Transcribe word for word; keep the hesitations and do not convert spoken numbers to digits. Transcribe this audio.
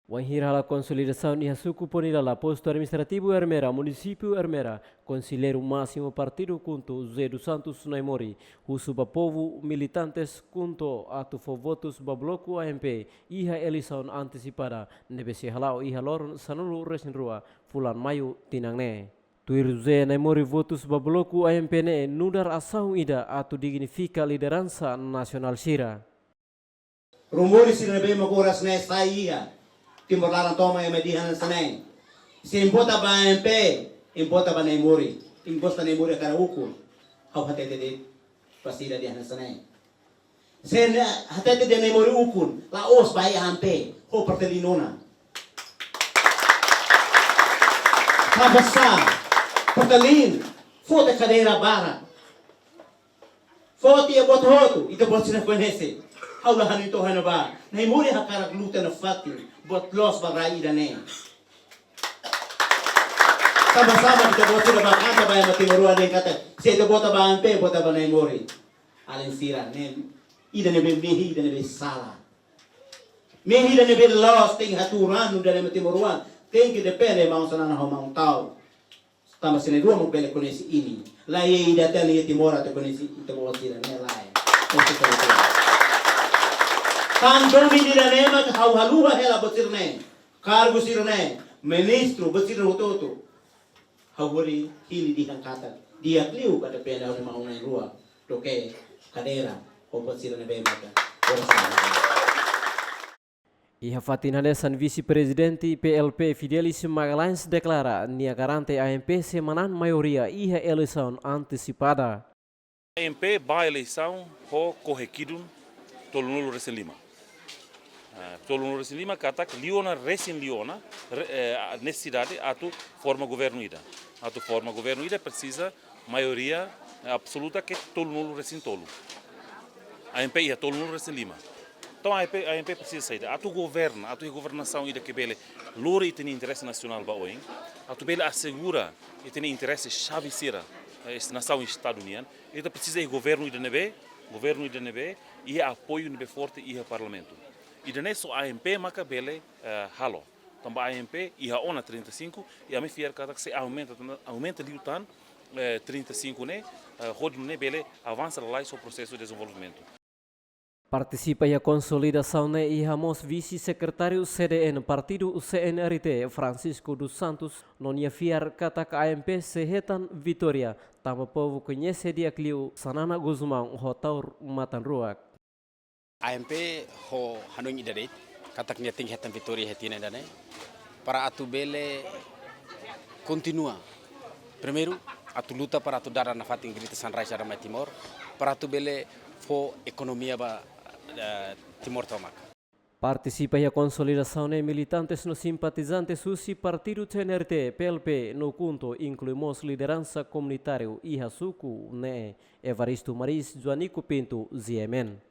Wainhira hala'o konsolidasaun iha suku Ponilala, postu administrativu Ermera, munisípiu Ermera, konselleiru másimu partidu KHUNTO, José dos Santos Naimori, husu ba povu militantes KHUNTO atu fó votus ba bloku A M P iha eleisaun antesipada ne'ebé sei hala'o iha loron sanulu-resin-rua fulan Maiu tinan ne'e. Tuir José Naimori, votus ba bloku A M P ne'e nu'udar asaun ida atu dignifika lideransa nasionál sira. Rumores sira ne'ebé mak oras ne'e sai iha Timor laran tomak, ema dehan hanesan ne'e: se imi vota ba A M P, imi vota ba Naimori, imi gosta Naimori hakarak ukun. Ha'u hatete de'it ba sira dehan hanesan ne'e: se ne'e hatete dehan Naimori ukun, la'ós ba A M P, ho Fretilin ona. Tanbasá? Fretilin foti kadeira barak, foti iha buat hotu, ita-boot sira koñese. Ha'u la hanoin to'o iha ne'ebá, Naimori hakarak luta nafatin buat loos ba rai ida-ne'e. Tanbasá mak ita-boot sira bá kanta ba ema timoroan dehan katak, se ita vota ba A M P, vota ba Naimori. Alin sira, ne'e ida ne'ebé mehi, ida ne'ebé sala. Mehi ida ne'ebé loos tenke hatuur an nu'udar ema timoroan, tenke depende maun Xanana ho maun Tau. Tanba sira na'in-rua mak bele koñese imi. Laiha ida tan iha Timor atu koñese ita-boot sira-ne'e, lae. Esse é o problema. Tan domin ida-ne'e mak ha'u haluha hela buat sira-ne'e, kargu sira-ne'e, ministru, buat sira hotu-hotu. Ha'u hodi hili dehan katak di'ak liu ba depende ho maun na'in-rua, duké kadeira ho buat sira ne'ebé maka. Iha fatin hanesan, Vise-Prezidente P L P Fidelis Magalhães deklara nia garante A M P sei manán maioria iha eleisaun antesipada. A M P bá eleisaun ho kohekidun tolunulu-resin-lima. Ah, tolunulu-resin-lima katak liu ona, resin liu ona, re-, eh, nesesidade atu forma governu ida. Atu forma governu ida presiza maioria, eh, absoluta ke tolunulu-resin-tolu. A M P iha tolunulu-resin-lima. Entaun A M P, A M P presiza saida? Atu governa, atu iha governasaun ida ke bele lori ita-nia interese nasionál ba oin, atu bele asegura ita-nia interese xave sira, eh, nasaun estadu nian, ita presiza iha governu ida ne'ebé, governu ida ne'ebé iha apoiu ne'ebé forte iha parlamentu. Ida-ne'e só A M P maka bele, eh, halo. Tanba A M P iha ona trinta e cinco, i ami fiar katak sei aumenta, aumenta liután, eh, trinta e cinco ne'e, eh, hodi nune'e bele avansa lalais ho prosesu dezenvolvimentu. Partisipa iha konsolidasaun ne'e iha mós Vise-Sekretáriu C D N partidu C N R T, Francisco dos Santos, no nia fiar katak A M P sei hetan vitória, tanba povu koñese di'ak liu Xanana Gusmão ho Taur Matan Ruak. A M P ho hanoin ida de'it, katak nia tenke hetan vitória iha tinan ida-ne'e, para atu bele kontinua. Primeiru, atu luta para atu dada nafatin grita Sunrise Dada Mai Timor, para atu bele fó ekonomia ba, eh, Timor tomak. Partisipa iha konsolidasaun ne'e militantes no simpatizantes husi partidu C N R T, P L P no KHUNTO, inklui mós lideransa komunitáriu iha suku ne'e. Evaristo Maris, Joanico Pinto, G M N.